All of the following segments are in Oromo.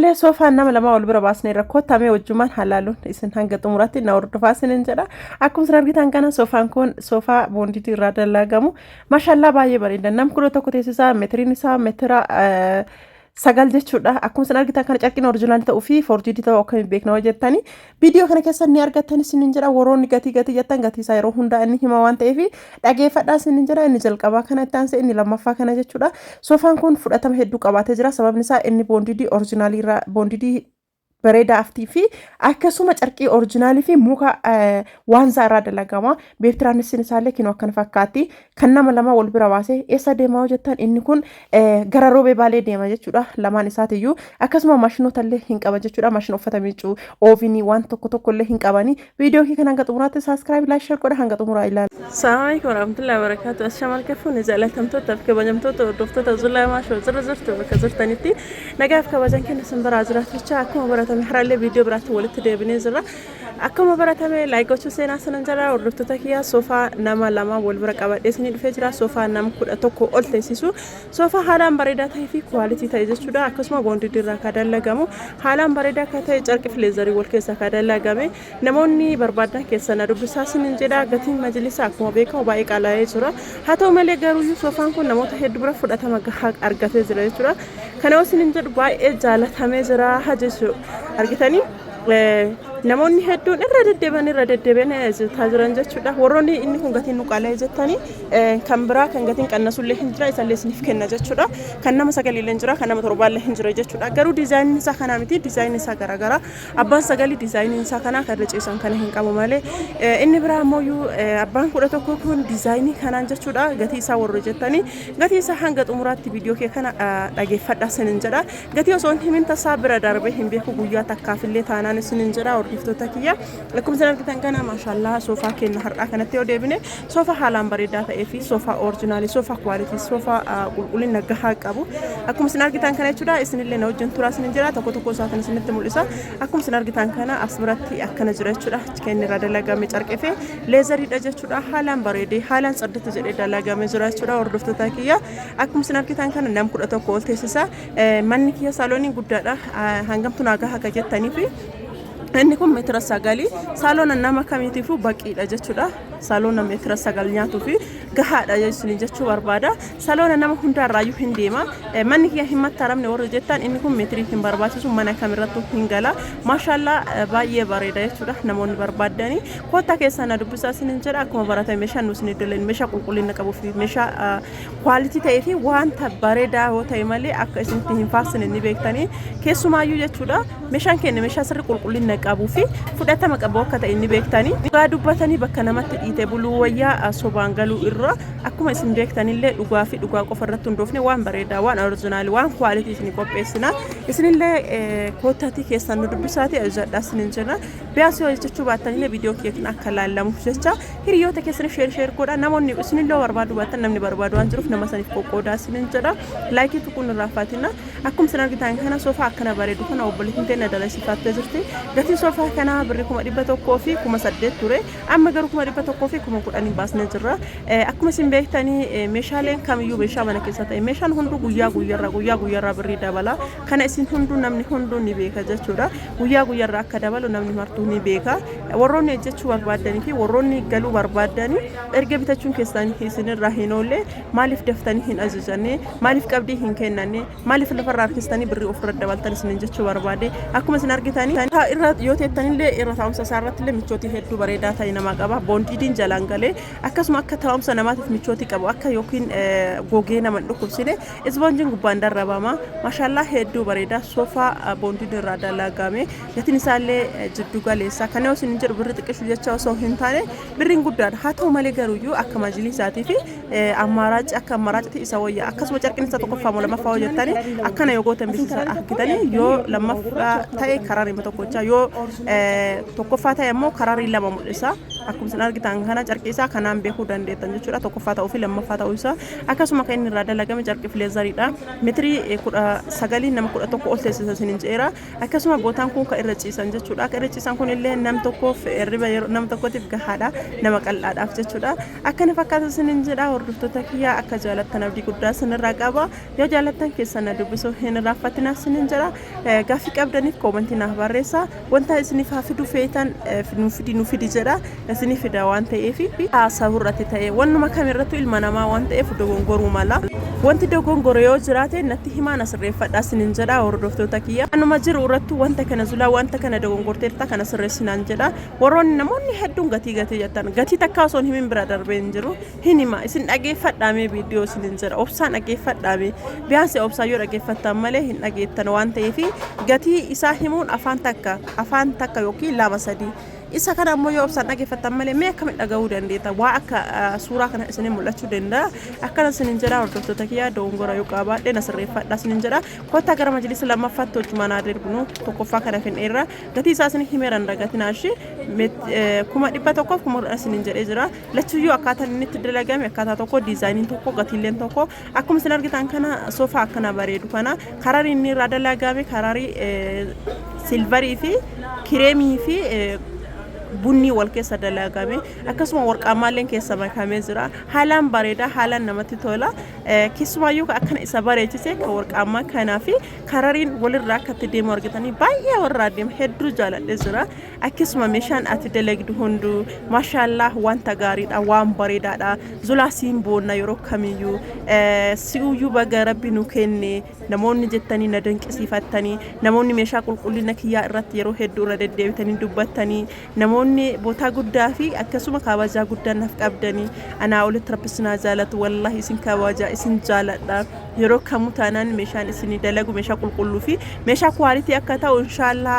Dhufnee soofaan nama lama wal bira baasneerra kottamee wajjumaan halaaluun isin hanga xumuraatti na hordofaa isinin jedha. Akkuma isin argitan kana soofaan kun soofaa boonditii irraa dalagamu. Maashallaa baay'ee bareeda. Nam 11 teessisaa meetiriin isaa meetira 9 jechuudha. Akkuma isin argitan kana carqiin original ta'uu fi forjiidii ta'uu akkamiin beekna hoo jettanii viidiyoo kana keessa ni argattan isinin jedha. Warroonni gatii gatii jettan gatii isaa yeroo hundaa inni hima waan ta'eef dhageeffadhaa isinin jedha. Inni jalqabaa kana itti aansee inni lammaffaa kana jechuudha. Soofaan kun fudhatama hedduu qabaatee jira. Sababni isaa inni boondidii originaalii irraa boondidii bareedaa aftii fi akkasuma carqii originaalii fi muka waanzaa irraa dalagama. Beeftiraanissin isaallee kinoo akkana fakkaatti. Kan nama lama wal bira baasee eessa deemaa yoo jettan inni kun gara roobee baalee deema jechuudha. Lamaan isaatiyyuu akkasuma maashinoota illee hin qaban jechuudha. Maashina uffata miicuu, oovinii waan tokko tokko illee hin qabani. Viidiyoo kee kana hanga xumuraatti subscribe, like, share godha hanga xumuraa ilaala. Assalamu alaikum warahmatullahi wabarakatuh. Ashama harka fuune jaalatamtoota fi kabajamtoota hordoftoota Zulaa Maashoo jirra jirtu bakka jirtanitti nagaaf kabajan kenna isin biraa jiraatachaa akkuma baratame har'allee viidiyoo biraatti walitti deebinee jirra. Akkuma baratame like gochuu seenaa sanan jira hordoftoota kiyyaa soofaa nama lama wal bira qabadhee isinii dhufee jira. Soofaa nama 11 ol teessisu. Soofaa haalaan bareedaa ta'ee fi quality ta'e jechuudha. Akkasuma boondidii irraa kan dalagamu haalaan bareedaa kan ta'e carqi fi leezarii wal keessaa kan dalagame namoonni barbaadan keessa na dubbisaa isiniin jedha. Gatiin majlisa akkuma beekamu baay'ee qaala'ee jira. Haa ta'u malee garuuyyuu soofaan kun namoota hedduu bira fudhatama gahaa argatee jira jechuudha. Kana yoo isiniin jedhu baay'ee jaalatamee jira jechuudha. Argitanii? Namoonni hedduun irra deddeebi'an irra deddeebi'an ajajataa jiran jechuudha. Warroonni inni kun gatiin nu qaala'e jettanii kan biraa kan gatiin qannasullee hin jira isallee isiniif kenna jechuudha. Kan nama sagaliillee hin jira kan nama torbaallee hin jira jechuudha. Garuu diizaayiniin isaa kanaa miti diizaayiniin isaa garaagara. Abbaan sagalii diizaayiniin isaa kanaa kan irra ciisan kana hin qabu malee inni biraa ammoo abbaan 11 kun diizaayinii kanaan jechuudha. Gatii isaa warri jettanii gatii isaa hanga xumuraatti viidiyoo kee kana dhageeffadhaa isinin jedha. Gatii osoo hin himin tasaa bira darbee hin beeku guyyaa takkaafillee taanaan isinin jedha hordoftoota kiyya. Akkuma isin argitan kana maashaallaa soofaa keenya har'aa kanatti yoo deebine soofaa haalaan bareedaa ta'ee fi soofaa orijinaalii soofaa kwaalitii soofaa qulqullina gahaa qabu. Akkuma isin argitan kana jechuudha isinillee na wajjin turaa isinin jedha tokko tokko isaatiin isinitti mul'isa. Akkuma isin argitan kana as biratti akkana jira jechuudha. Kan inni irraa dalagame carqee fi leezariidha jechuudha. Haalaan bareedee haalaan tsadditti jedhee dalagame jira jechuudha hordoftoota kiyya. Akkuma isin argitan kana nam 11 ol teessisa. Manni kiyya saalooniin guddaadha. Hangamtu naa gaha akka jettanii fi inni kun meetira 9 saaloona nama kamiitiifuu baqiidha jechuudha. Saaloona meetira 9 nyaatuu fi gahaadha isin jechuu barbaada. Saaloona nama hundaarraayyuu hin deema. Manni kiyya hin mattaramne warri jettan inni kun meetirii hin barbaachisu mana kamirrattuu hin gala. Maashaallaa baay'ee bareeda jechuudha namoonni barbaaddanii. Koottaa keessaa na dubbisaa isinin jedha akkuma baratame meeshaan nu isin iddooleen meeshaa qulqullina qabuu fi meeshaa quality ta'ee fi wanta bareedaa yoo ta'e malee akka isinitti hin faarsine ni beektanii keessumaayyuu jechuudha meeshaan keenya meeshaa sirri qulqullina qabuu fi fudhatama qabu akka ta'e ni beektanii dhugaa dubbatanii bakka namatti dhiite buluu wayyaa sobaan galuu irra akkuma isin beektanillee dhugaa fi dhugaa qofa irratti hundoofne waan bareedaa waan original waan quality isin qopheessina isinillee koottaatii keessan nu dubbisaatii ajajadhaa isinin jenna. Biyaas yoo jechuu baattanillee viidiyoo kiyya kan akka laallamuuf jecha hiriyoota keessaniif share share godha. Namoonni isinillee barbaadu baattan namni barbaadu waan jiruuf nama saniif qoqqoodaa isinin jedha. Laayikii tuquun irraa faatina. Akkuma isin argitan kana soofaa akkana bareedu kana obboleettiin teenya dalasiifattee jirti. Gatiin soofaa kanaa birrii 108,000 ture. Amma garuu 110,000 baasnee jirra. Akkuma isin beektanii meeshaaleen kamiyyuu meeshaa mana keessa ta'e meeshaan hunduu guyyaa guyyaarraa guyyaa guyyaarraa birrii dabala. Kana isin hunduu namni hunduu ni beeka jechuudha. Guyyaa guyyaarraa akka dabalu namni martuu ni beeka. Warroonni hojjechuu barbaaddanii fi warroonni galuu barbaaddanii erga bitachuun keessan isinirraa hin oolle maaliif daftanii hin ajajanne maaliif qabdii hin kennanne maaliif lafarraa harkistanii birrii ofirra dabaltan isinin jechuu barbaade. Akkuma isin argitanii irra yoo teettanillee irra taa'umsa isaa irratti illee michootii hedduu bareedaa ta'e namaa qaba. Boondiidiin jalaan galee akkasuma akka taa'umsa namaatiif michootii qabu akka yookiin gogee nama hin dhukkubsine Isboonjiin gubbaan darrabama. Mashallah hedduu bareeda. Soofaa boondiin irraa dalagame. Gatiin isaallee jiddu galeessa. Kana yoo isin jedhu birri xiqqishu jecha osoo hin taane birriin guddaadha. Haa ta'u malee garuuyyuu akka majliisaatii fi ammaaraaci akka ammaaraacitti isa wayya. Akkasuma carqiin isaa tokkoffaa moo lammaffaa yoo jettani akkana yoo gootan beeksisa argitanii yoo lammaffaa ta'e karaa rima tokkochaa yoo tokkoffaa ta'e ammoo karaa lama mul'isa. Akkuma isin argitan kana carqii isaa kanaan beekuu dandeettan jechuudha. Tokkoffaa ta'uu fi lammaffaa ta'uu isaa akkasuma kan inni irraa dalagame carqii fileezariidha. Metirii 19 nama 11 ol teessisa isiniin jedheera. Akkasuma bootaan kun kan irra ciisan jechuudha. Kan irra ciisan kun illee nam tokkoof hirriba yeroo nam tokkootiif gahaadha. Nama qal'aadhaaf jechuudha. Akkana fakkaata isiniin jedha hordoftoota kiyyaa akka jaalattan abdii guddaa isinirraa qaba. Yoo jaalattan keessan na dubbisuu hin irraanfatinaa isiniin jedha. Gaaffii qabdaniif koomantii naaf barreessaa. Wanta isiniif haa fidu feetan nu fidi nu fidi jedha. Isinii fida waan ta'eef haasa'u irratti ta'e wannuma kamirrattuu ilma namaa waan ta'eef dogongoruu mala. Wanti dogongore yoo jiraate natti himaa na sirreeffadhaa isiniin jedha hordoftoota kiyya. Anuma jiru irrattuu wanta kana zulaa wanta kana dogongorteerta kana sirreessi naan jedha. Warroonni namoonni hedduun gatii gatii jettan gatii takkaa osoo hin himin bira darbee hin jiru. Hin hima isin dhageeffadhaa mee viidiyoo isiniin jedha obsaan dhageeffadhaa mee biyaansi obsaan yoo dhageeffattan malee hin dhageettan waan ta'eef gatii isaa himuun afaan takka afaan takka yookiin lama sadii isa kana ammoo yoo obsaan dhageeffattan malee mee akkamiin dhaga'uu dandeetta waa akka suuraa kana isinin mul'achuu danda'a akkana isinin jedha hordoftoota kiyyaa dogongora yoo qabaadhe na sirreeffadha isinin jedha kottaa gara majlisa lammaffaatti hojjumaan haa darbinu tokkoffaa kana finneerra gatii isaa isin himeera hin dagatinaa ishee 110,000 isinin jedhee jira. Lachuyyuu akkaataan inni itti dalagame akkaataa tokko diizaayiniin tokko gatiilleen tokko akkuma isin argitan kana soofaa akkana bareedu kana kararii inni irraa dalagame kararii silvarii fi kireemii fi bunnii wal keessa dalagame akkasuma warqaammaalleen keessa makamee jira haalaan bareeda haalaan namatti tola keessumaayyuu akkana isa bareechise kan warqaammaa kanaa fi karariin walirraa akka itti deemu argitanii baay'ee warraa deema hedduu jaaladhe jira. Akkasuma meeshaan ati dalagdu hunduu maashaallaah wanta gaariidha waan bareedaadha zulaa siin boonna yeroo kamiyyuu si'uyyuu baga rabbi nu kenne namoonni jettanii na dinqisiifattanii namoonni meeshaa qulqullina kiyyaa irratti yeroo hedduu irra deddeebitanii dubbattanii namoonni bootaa guddaa fi akkasuma kabajaa guddaa naaf qabdanii anaa olitti rabbi isin haa jaalatu wallaahi isin kabajaa isin jaaladha yeroo kamuu taanaan meeshaan isinii dalagu meeshaa qulqulluu fi meeshaa kuwaalitii akka ta'u inshaallah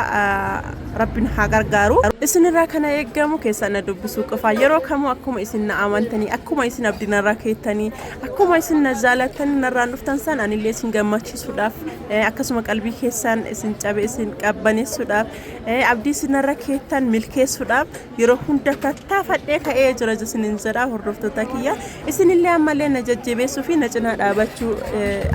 rabbin haa gargaaru. Isinirraa kana eeggamu keessan na dubbisuu qofa yeroo kamuu akkuma isin na amantanii akkuma isin abdii narraa keettanii akkuma isin na jaalattanii narraan dhuftan san anillee isin gammachiisuudhaaf akkasuma qalbii keessan isin cabe isin qabbaneessuudhaaf abdii isin narra keettan milkeessuudhaaf yeroo hunda tattaafadhee ka'ee jira isinin jedha hordoftoota kiyya isinillee ammallee na jajjabeessuu fi na cinaa dhaabachuu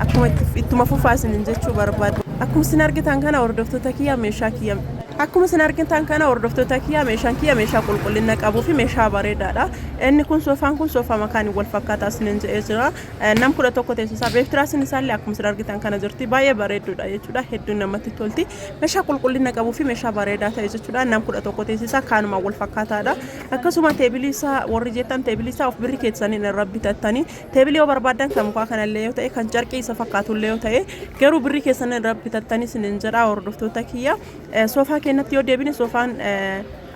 akkuma ittuma fufaa isinin jechuu barbaadu. Akkuma isin argitan kana hordoftoota kiyya meeshaa kiyya akkuma isin argitan kana hordoftoota kiyya meeshaan kiyya meeshaa qulqullina qabuu fi meeshaa bareedaadha. Inni kun soofaan kun soofaa makaan wal fakkaataa isinin jedhee jira. Nam 11 teessisaa beektiraasiin isaallee akkuma isin argitan kana jirti baay'ee bareedduudha jechuudha hedduu namatti tolti. Meeshaa qulqullina qabuu fi meeshaa bareedaa ta'e jechuudha. Nam 11 teessisaa kaanuma wal fakkaataadha. Akkasuma teebilii isaa warri jettan teebilii isaa of birri keessaniin irra bitattanii teebilii yoo barbaaddan kan mukaa kanallee yoo ta'e kan carqii isa fakkaatullee yoo ta'e garuu birrii keessaniin irra bitattanii isinin jedha hordoftoota kiyya. Soofaa keenyatti yoo deebine soofaan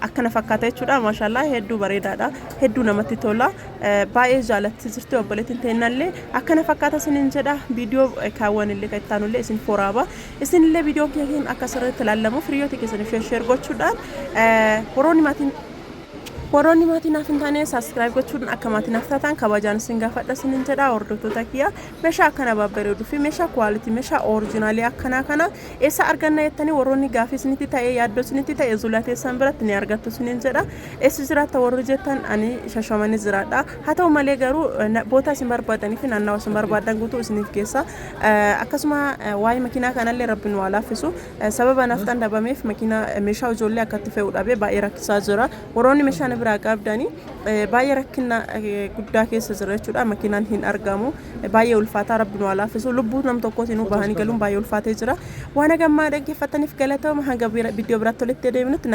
akkana fakkaata jechuudha. Maashaallah hedduu bareedaadha. Hedduu namatti tola. Baay'ee jaalatti jirti obboleettiin teennallee akkana fakkaata isinin jedha. Viidiyoo kaawwan illee kan itti aanullee isin foraaba. Isinillee viidiyoon keenya akka sirriitti ilaalamuuf hiriyoota keessaniif share gochuudhaan warroonni maatiin Warroonni maatii naaf hin taane subscribe gochuun akka maatii naaf taatan kabajaan isin gaafadha isinin jedha hordoftoota kiyya meeshaa akkana babbareedu fi meeshaa quality meeshaa originaalii akkanaa kana eessa arganna jettanii warroonni gaafii isinitti ta'e yaaddoo isinitti ta'e zulaa teessan biratti ni argattu isinin jedha eessa jiraatta warri jettan ani Shashamanii jiraadha haa ta'u malee garuu bootaa isin barbaadanii fi naannawa isin barbaadan guutuu isiniif geessa akkasuma waa'ee makiinaa kanallee rabbi nu haa laaffisu sababa nafxaan dhabameef makiinaa meeshaa ijoollee akka itti fe'u dhabee baay'ee rakkisaa jira. Warroonni meeshaa na biraa qabdanii baay'ee rakkina guddaa keessa jira jechuudha. Makiinaan hin argamu. Baay'ee ulfaataa rabbi nu haa laaffisu. Lubbuu nam tokkootiin nu bahanii galuun baay'ee ulfaatee jira. Waan hagammaa dhaggeeffataniif galatooma hanga viidiyoo biraatti walitti deebinutti.